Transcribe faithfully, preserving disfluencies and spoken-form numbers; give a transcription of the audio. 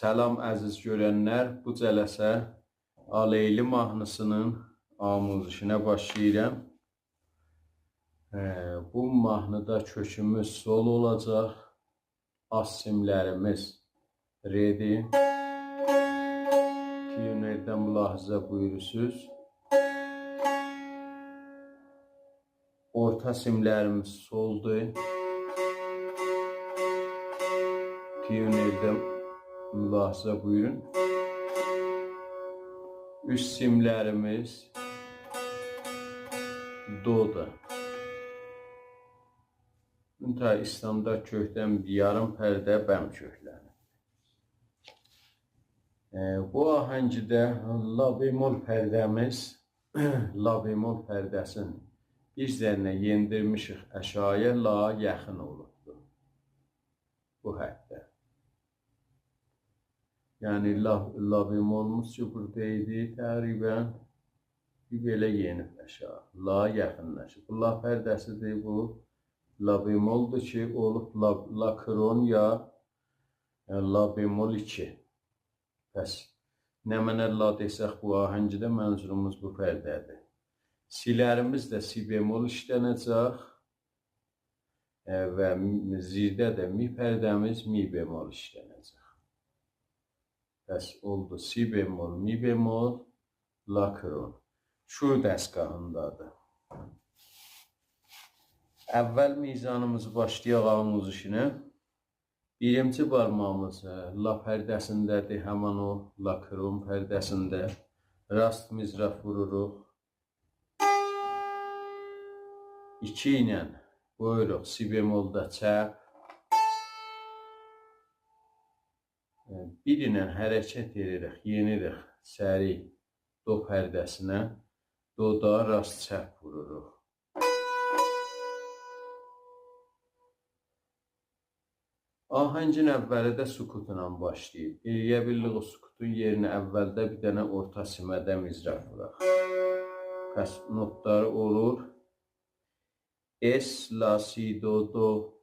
سلام عزیز گؤرنلر، بو جلسه آلیلی ماهنی‌سینین آموزشینه باشلاییرام. ائ، بو ماهنی‌دا کؤکوموز سول اولاجاق. آلت سیملریمیز رئدیر. تیونردن ملاحظه بویورورسوز. اورتا سیملریمیز سولدور. تیونردن ملاحظه بویورون. اوست سیملریمیز دودور. منتها استاندارد کؤکدن یاریم پرده بم کؤکله‌نیر. ائ، بو آهنگیده لا بمل پرده‌میز، لا بمل پرده‌سینی بیر ذره یئندیرمیشیک آشاغییا، لا یاخین اولوبدور بو حدده. یعنی لا، لا بملوموز کی بورادا ایدی، تقریبا بیر بئله یئنیب آشاغی، لا یاخینلاشیب. بو لا پرده‌سیدیر، بو لا بملدور کی اولوب لا، لا کرن یا، ائ، لا بمل ایکی. پس نمنه لا دئسک بو آهنگیده منظوروموز بو پرده‌دیر. سی‌لریمیز ده سی بمل ایشلنه‌جک، ائ، و م-، زیرده ده می پرده‌میز می بمل ایشلنه‌جک. پس اولدو سی بمل، می بمل، لا کرن. شور دستگاهیندادیر. اول میزانیمیزی باشلایاق آموزشینه. بیرینجی بارماغیمیز، ائ، لا پرده‌سینده‌دیر، همین او لا کرن پرده‌سینده. راست مضراب ووروروق. ایکی ایله قویوروق سی بملدا چپ. ائ، بیر ایله حرکت ائدیریک، یئنیریک سریع دو پرده‌سینه. دودا راست چپ ووروروق. آهنگین اولی ده سکوتلا باشلاییر. ائلیه بیللیک او سکوتون یئرینه اولده بیر دنه اورتا سیمه ده مضراب ووراق. پس نوتلاری اولور: اس، لا، سی، دو، دو،